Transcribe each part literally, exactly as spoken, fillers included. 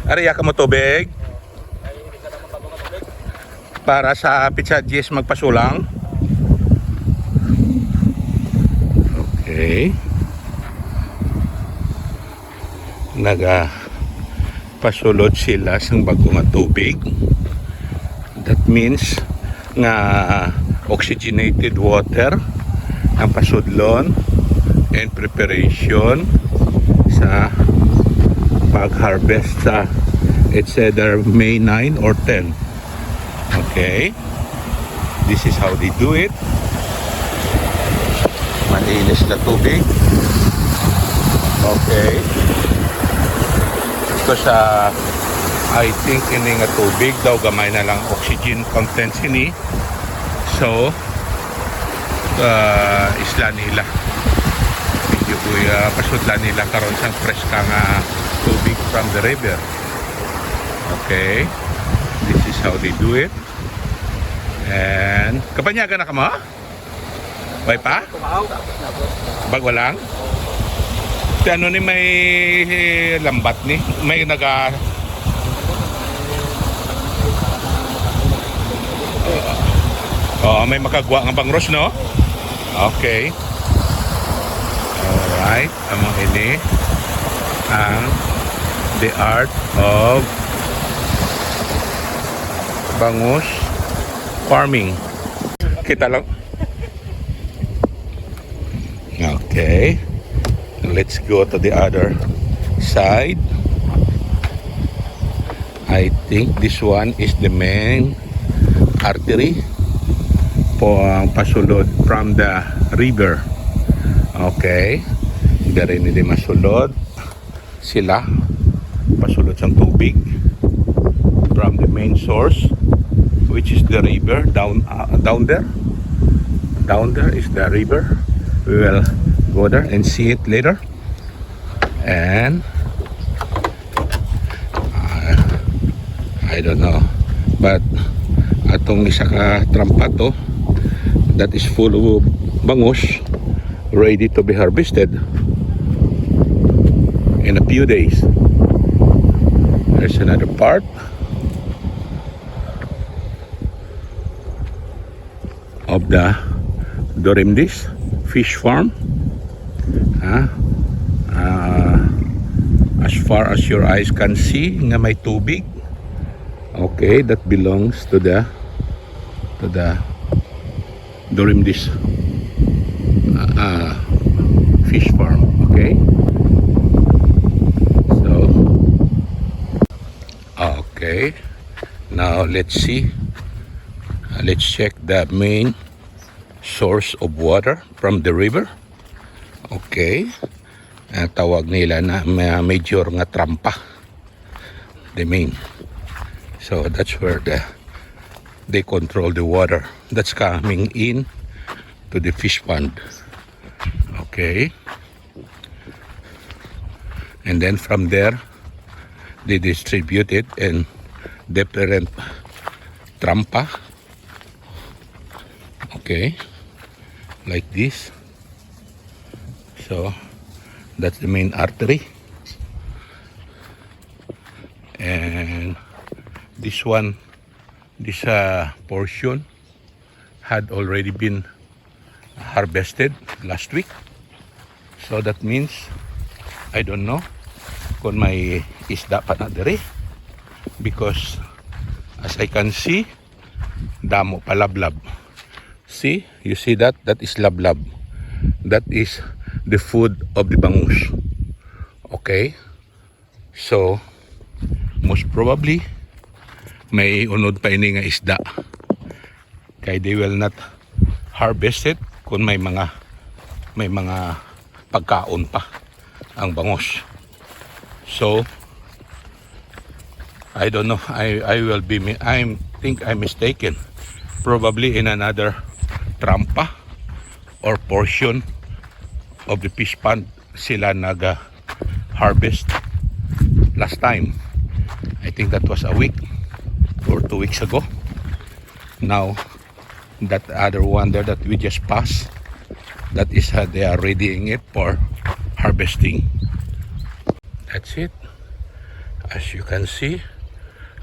Ari, iya kamo tubig. Para sa Pizza Jis magpasulang. Okay. Nagapasulod sila sang bag-o nga tubig. That means nga oxygenated water ang pasudlon in preparation sa pag-harvest sa, it's either May nine or ten. Okay. This is how they do it. Malinis na tubig. Okay. Ito sa, I think, ini nga tubig daw, gamay na lang oxygen content sini. So, ah, isla nila. Medyo, ah, pasudlan nila karon sang preska nga tubig from the river. Okay. This is how they do it. And, kabanyagan na kamo? Way pa? Bag-o lang? Ti ano ni may lambat ni? May naga-, Oo, may makagwa nga bangros, no? Okay. Alright. Amo ini ang the art of bangus farming. Kita lang. Okay. Let's go to the other side. I think this one is the main artery po ang pasulod from the river. Okay. Dari ni di masulod sila pasulod sang tubig from the main source, which is the river down, uh, down there. Down there is the river. We will go there and see it later. And, uh, I don't know. But atong isa ka trampa to that is full of bangus, ready to be harvested in a few days. There's another part of the Dorimdis fish farm. Ha? Ah, as far as your eyes can see, nga may tubig. Okay, that belongs to the, to the Dorimdis, uh, uh, fish farm. Okay. So, okay. Now, let's see. Uh, let's check the main source of water from the river. Okay. Ang tawag nila na ma-, major nga trampa. The main. So, that's where the, they control the water that's coming in to the fish pond. Okay. And then from there, they distribute it in different trampa. Okay. Like this. So, that's the main artery. And this one, this, uh, portion had already been harvested last week. So that means, I don't know kung may isda pa na diri. Because, as I can see, damo pa lablab. See? You see that? That is lablab. That is the food of the bangus. Okay? So, most probably, may unod pa ini nga isda. Kay they will not harvest it kung may mga, may mga pagkaon pa ang bangus. So, I don't know. I, I will be mi-, I think I'm mistaken. Probably in another trampa or portion of the fish pond sila nag, uh, harvest last time. I think that was a week or two weeks ago. Now, that other one there that we just passed, that is, uh, they are readying it for harvesting. That's it. As you can see,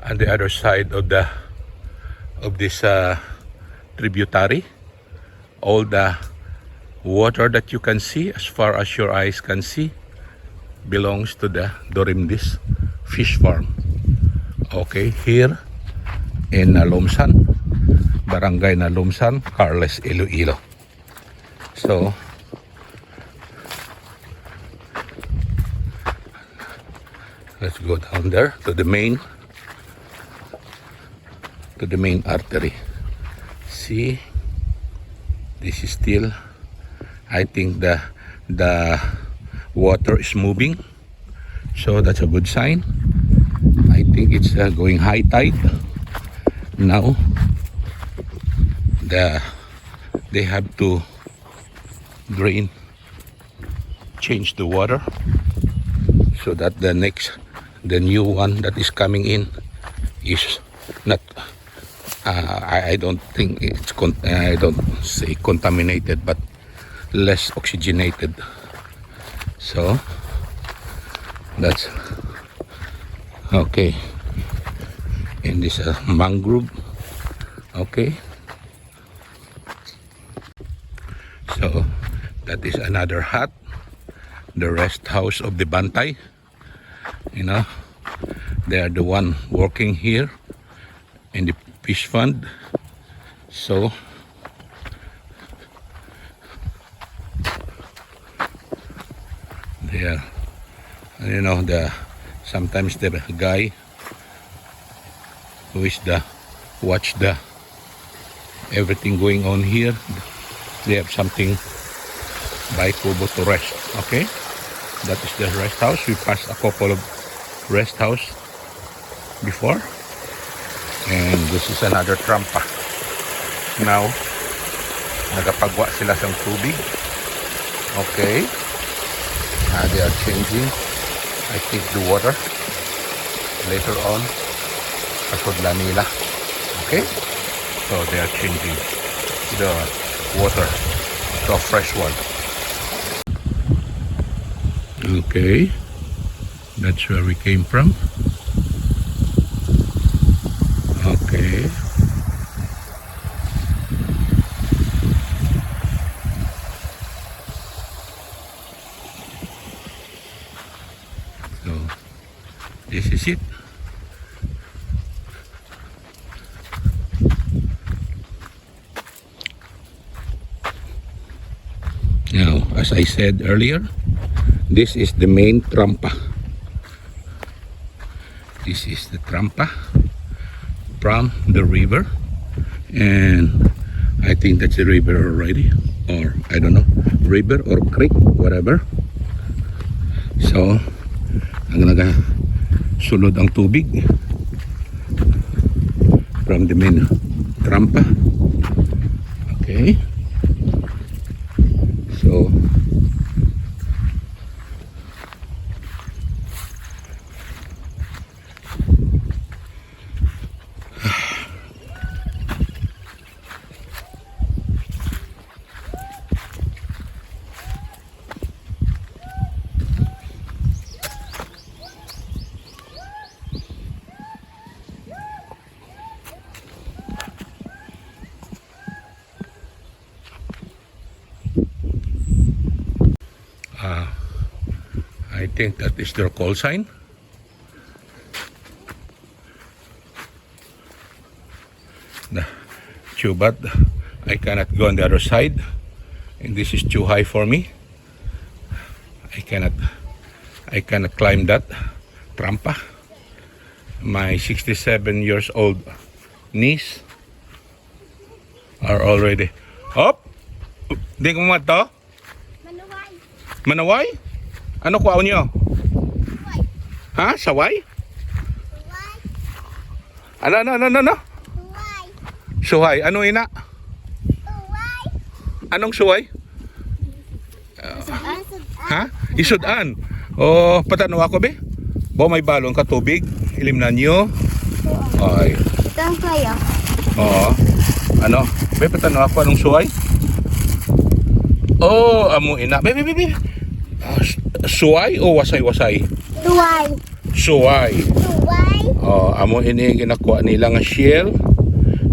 on the other side of the of this uh, tributary, all the water that you can see, as far as your eyes can see, belongs to the Dorimdis fish farm. Okay, here in uh, Lumsan, Barangay Nalumsan, Carles, Iloilo. So, let's go down there to the main to the main artery. See, this is still, I think the the water is moving, so that's a good sign. I think it's uh, going high tide now. The they have to drain, change the water, so that the next, the new one that is coming in is not, uh, I, I don't think it's con- I don't say contaminated, but less oxygenated. So that's okay. And this uh, mangrove. Okay. So that is another hut, the rest house of the Bantay. You know, they are the one working here in the fish fund. So they are, you know, the sometimes the guy who is the watch the everything going on here. They have something by Kubo to rest. Okay, that is the rest house. We passed a couple of rest house before, and this is another trampa. Now nagapagwa sila sang tubig. Okay, uh, they are changing, I think, the water. Later on, pasudlan nila. Okay? So they are changing the water to a fresh one. Okay. That's where we came from. Okay. So, this is it. Now, as I said earlier, this is the main trampa. This is the trampa from the river, and I think that's a river already, or I don't know, river or creek, whatever. So, ang nagasulod ang tubig from the main trampa. Okay. So, Uh, I think that is their call sign. The too bad I cannot go on the other side, and this is too high for me. I cannot, I cannot climb that trampa. My sixty-seven years old niece are already up. Di ko mo to? Manaway. Manaway? Ano kuhaon nyo? Saway. Ha? Saway? Saway. Ano, ano, ano, ano, ano? Saway. Suhay. Ano ina? Saway. Anong suway? Sud-an. Ha? Isud-an. Oh, patanaw ako, be. Ba may balon ka tubig? Ilim na nyo. Ay. Ito ang kaya. Oo. Ano? Be, patanaw ako anong suway? Oh, amo ina. Be, be, be, be. Ah, s- suway o wasay-wasay? Tuway. Suway. Suway. Oh, amo ini ang ginakuha nila nga shell.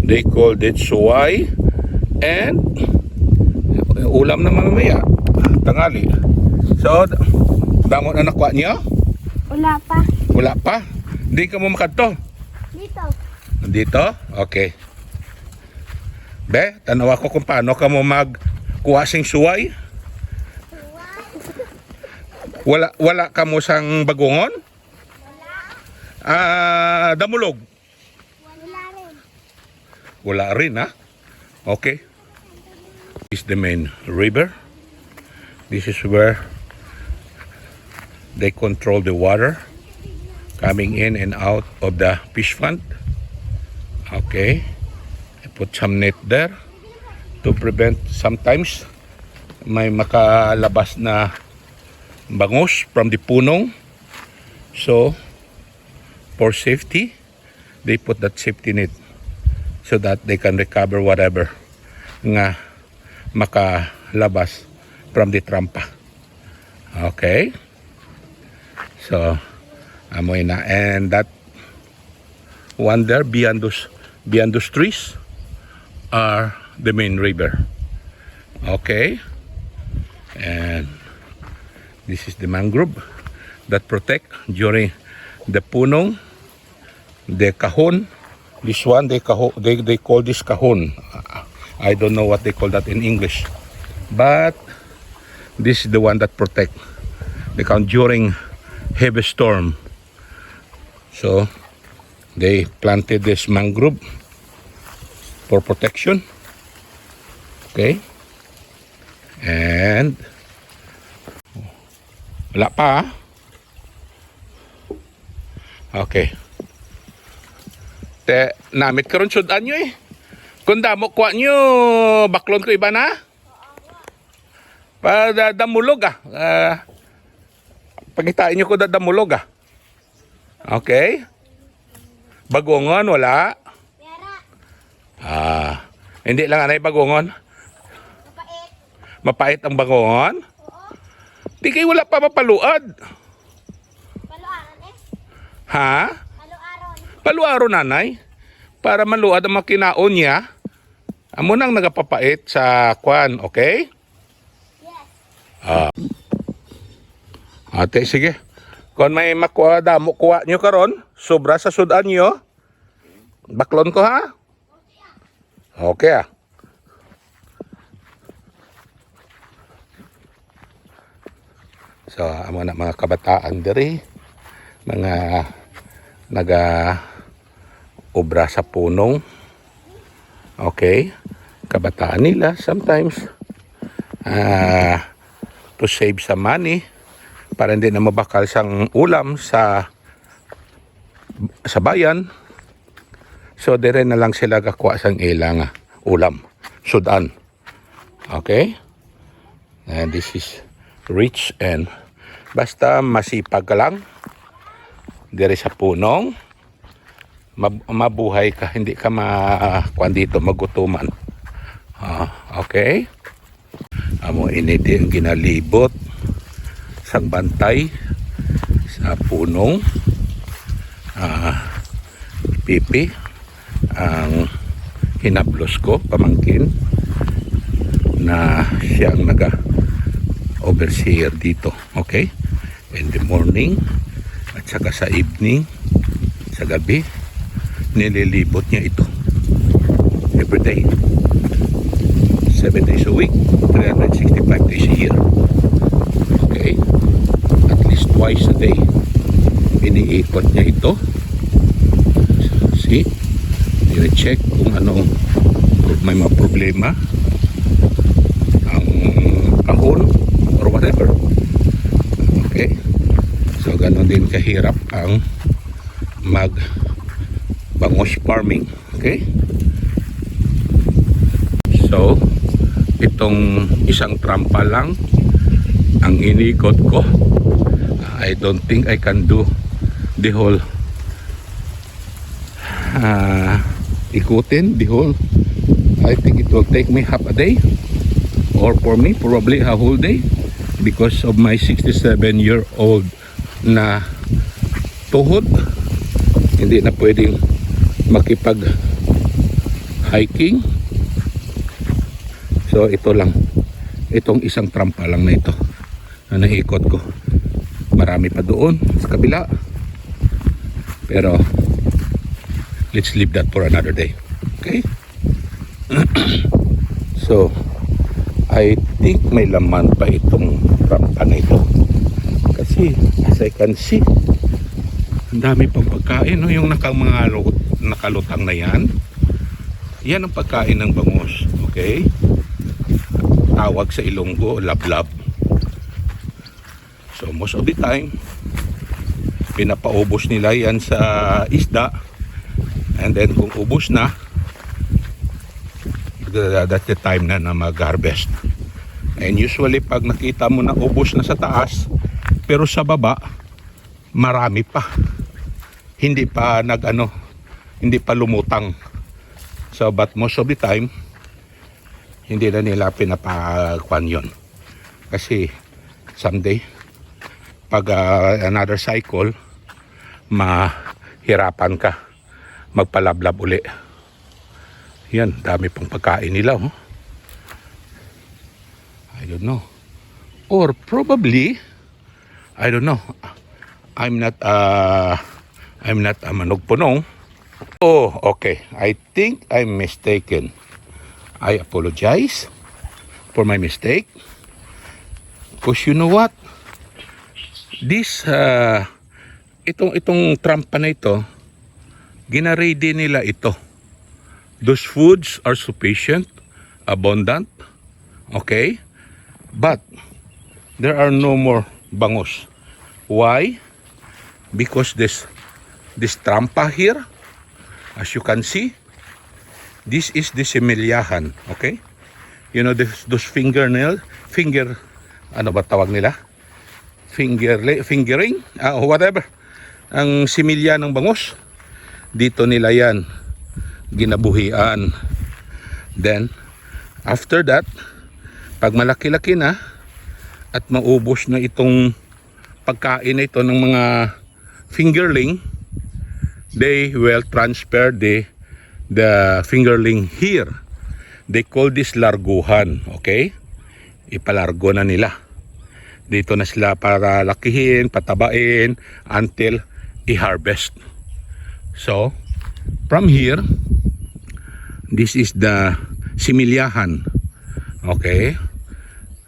They called it suway. And ulam na mamaya. Tangali. So, damo na nakuha niyo? Wala pa. Wala pa? Di ka mo makadto? Dito. Dito? Okay. Be, tanawa ko kung paano ka mo magkuha sing suway. Wala, wala ka mo sang bagungon? Ah, damulog. Wala rin. Wala rin, ha? Okay. Is the main river. This is where they control the water coming in and out of the fish pond. Okay. I put some net there to prevent sometimes may makalabas na bangus from the punong. So, for safety, they put that safety net so that they can recover whatever nga makalabas from the trampa. Okay? So, amo na. And that one there, beyond those, beyond those trees, are the main river. Okay? And this is the mangrove that protect during the punong, the kahon. This one, they, kaho, they, they call this kahon. I don't know what they call that in English. But this is the one that protect the kahon during heavy storm. So, they planted this mangrove for protection. Okay? And wala pa, ha? Okay. Te, namit karon sud-an nyo eh. Kung damo kuha nyo, baklon ko iba na. Pa da, damulog ah. Ah, pakitain nyo ko da damulog ah. Okay. Bagungon, wala. Yara. Ah, hindi lang anay bagungon. Mapait. Mapait ang bagungon. Oo. Di kay wala pa mapaluad. Paluaran eh. Ha? Paluaron. Paluaron, nanay. Para maluad ang makinaon niya. Amo nang nagapapait sa kwan, okay? Yes. Ah. Ate, sige. Kung may makuha, damo kuha nyo karon, sobra sa sudan nyo, baklon ko ha? Okay ah. So, amo na mga kabataan diri, mga naga obra sa punong. Okay? Kabataan nila sometimes ah, to save sa money para hindi na mabakal sang ulam sa sa bayan. So dire na lang sila gakuha sang ila nga ulam, sudan. Okay? And this is rich and basta masipag ka lang diri sa punong, mab- mabuhay ka, hindi ka ma kuan dito, magutuman. Ah, okay? Amo ini di ang ginalibot sang bantay sa punong ah, pipi ang hinablos ko, pamangkin na siya ang naga overseer dito. Okay? In the morning at saka sa evening, sa gabi, nililibot niya ito every day, seven days a week, three hundred sixty-five days a year. Okay? At least twice a day, iniikot niya ito. See? I-check kung anong may mga problema ang kahon or whatever. Okay? So, ganun din kahirap ang mag bangus farming. Okay? So, itong isang trampa lang ang inikot ko. I don't think I can do the whole uh, ikutin, the whole. I think it will take me half a day, or for me probably a whole day, because of my sixty-seven year old na tuhod. Hindi na pwedeng makipag-hiking. So, ito lang. Itong isang trampa lang na ito na naikot ko. Marami pa doon sa kabila. Pero, let's leave that for another day. Okay? So, I think may laman pa itong rampa na ito. Kasi, as I can see, ang dami pang pagkain, no? Yung nakang mga lu-, nakalutang na yan, yan ang pagkain ng bangus. Okay? Tawag sa Ilonggo, lablab. So, most of the time, pinapaubos nila yan sa isda. And then, kung ubos na, th-, that's the time na, na mag-harvest. And usually, pag nakita mo na ubos na sa taas, pero sa baba, marami pa. Hindi pa nag-ano, hindi pa lumutang. So, but most of the time, hindi na nila pinapakwan yun. Kasi someday, pag, ah, another cycle, mahirapan ka magpalablab uli. Yan, dami pang pagkain nila, oh. I don't know. Or probably, I don't know. I'm not, uh, I'm not a manugpunong. Oh, okay. I think I'm mistaken. I apologize for my mistake. 'Cause you know what? This, uh, itong, itong trampa na ito, gina-ready nila ito. Those foods are sufficient, abundant, okay? But there are no more bangus. Why? Because this, this trampa here, as you can see, this is the similyahan, okay? You know, this, those fingernail, finger, ano ba tawag nila? Finger, fingering, ah, or whatever. Ang similya ng bangus, dito nila yan ginabuhian. Then, after that, pag malaki-laki na at maubos na itong pagkain na ito ng mga fingerling, they will transfer the, the fingerling here. They call this larguhan, okay? Ipalargo na nila. Dito na sila para lakihin, patabain, until i-harvest. So, from here, this is the similyahan. Okay?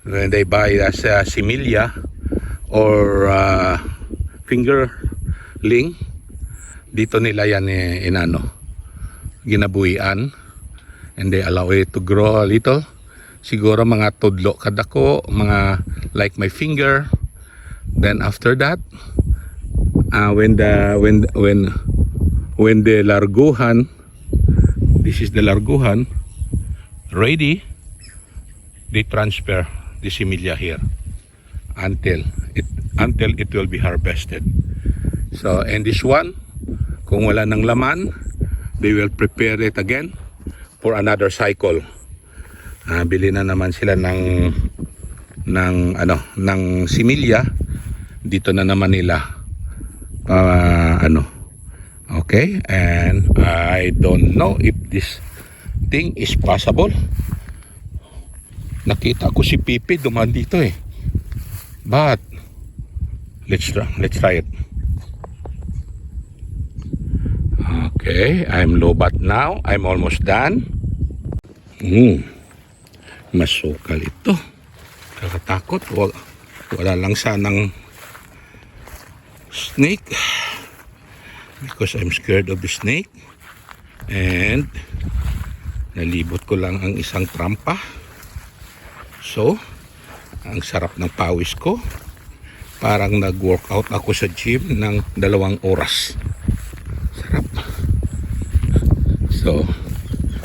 When they buy as a similya or, uh, fingerling, dito nila yan, eh, inano, ginabuhian, and they allow it to grow a little. Siguro mga tudlo kadako, mga like my finger. Then after that, uh, when the, when, when, when the larguhan, this is the larguhan, ready, they transfer the similya here until it, until it will be harvested. So, and this one, kung wala nang laman, they will prepare it again for another cycle. Ah, bili na naman sila ng, ng, ano, ng similya. Dito na naman nila, ah, ano. Okay, and I don't know if this thing is possible. Nakita ko si Pipi duman dito eh. But, let's try, let's try it. Okay, I'm low bat now. I'm almost done. Hmm. Masukal ito. Kakatakot. Wa-, wala lang sanang snake. Because I'm scared of the snake. And nalibot ko lang ang isang trampa. So, ang sarap ng pawis ko. Parang nag-workout ako sa gym ng dalawang oras. Sarap. So,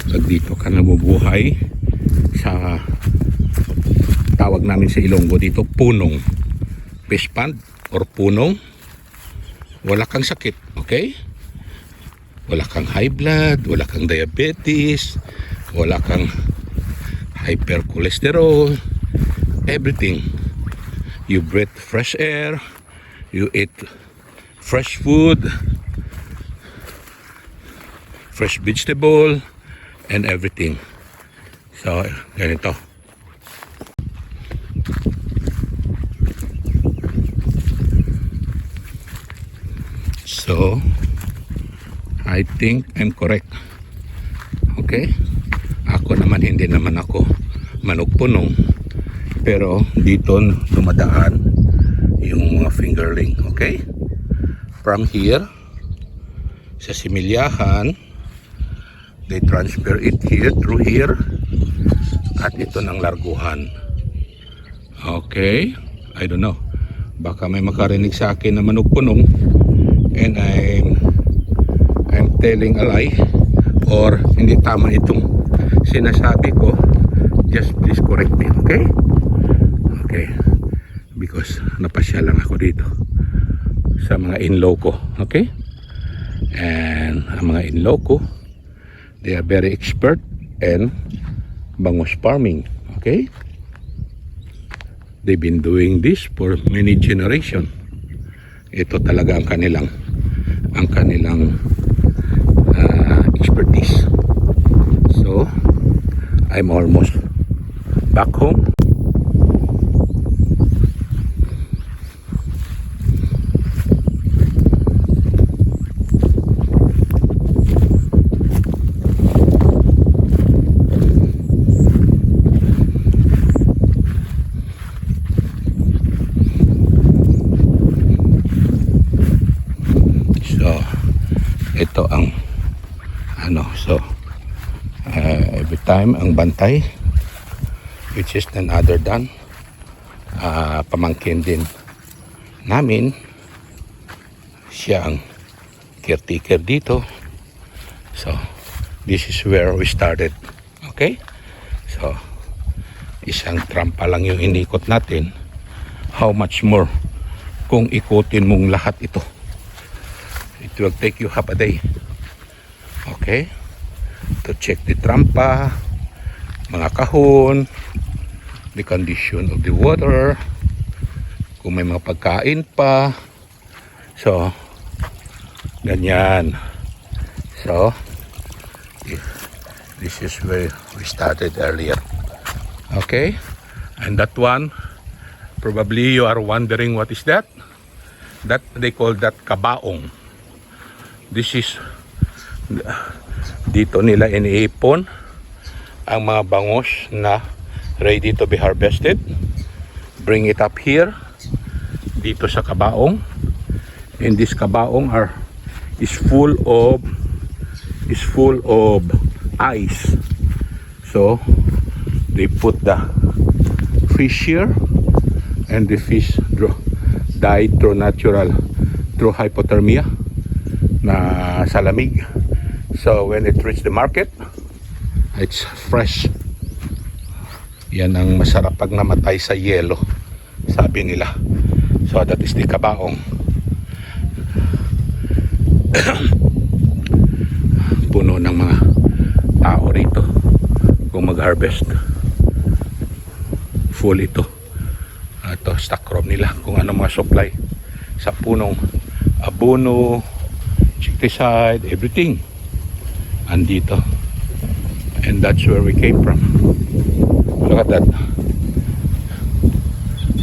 pag dito ka nabubuhay sa, tawag namin sa Ilonggo dito, punong. Fish pond or punong. Wala kang sakit, okay? Wala kang high blood, wala kang diabetes, wala kang hypercholesterol, everything. You breathe fresh air, you eat Fresh food, fresh vegetable, and everything. So, ganito. So, I think I'm correct. Okay? Ako naman, hindi naman ako manugpunong. Pero dito dumadaan yung mga fingerling. Okay? From here, sa similyahan, they transfer it here, through here. At ito ng larguhan. Okay? I don't know. Baka may makarinig sa akin na manugpunong. And I'm, I'm telling a lie. Or hindi tama itong sinasabi ko. Just please correct me. Okay? Okay. Because napasyal lang ako dito sa mga in-law ko. Okay? And ang mga in-law ko, they are very expert in bangus farming. Okay? They've been doing this for many generation. Ito talaga ang kanilang, ang kanilang, ah, expertise. So, I'm almost back home. So, ito ang ano, so, uh, every time ang bantay, which is none other than, uh, pamangkin din namin, siya ang caretaker dito. So, this is where we started. Okay? So, isang trampa lang yung inikot natin. How much more kung ikutin mong lahat ito? It will take you half a day. Okay? To check the trampa, mga kahon, the condition of the water, kung may mga pagkain pa. So, ganyan. So, this is where we started earlier. Okay? And that one, probably you are wondering what is that? That, they call that kabaong. This is, dito nila iniipon ang mga bangus na ready to be harvested. Bring it up here, dito sa kabaong. And this kabaong are, is full of, is full of ice. So, they put the fish here, and the fish dro-, died through natural, through hypothermia, na sa lamig. So, when it reached the market, it's fresh. Yan ang masarap pag namatay sa yelo, sabi nila. So, that is the kabaong. Puno ng mga tao rito kung mag-harvest. Full ito. Ito, stock room nila kung ano mga supply sa punong abono, insecticide, everything. Andito. And that's where we came from. Look at that.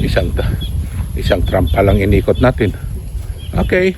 Isang ta-, isang trampa lang inikot natin. Okay.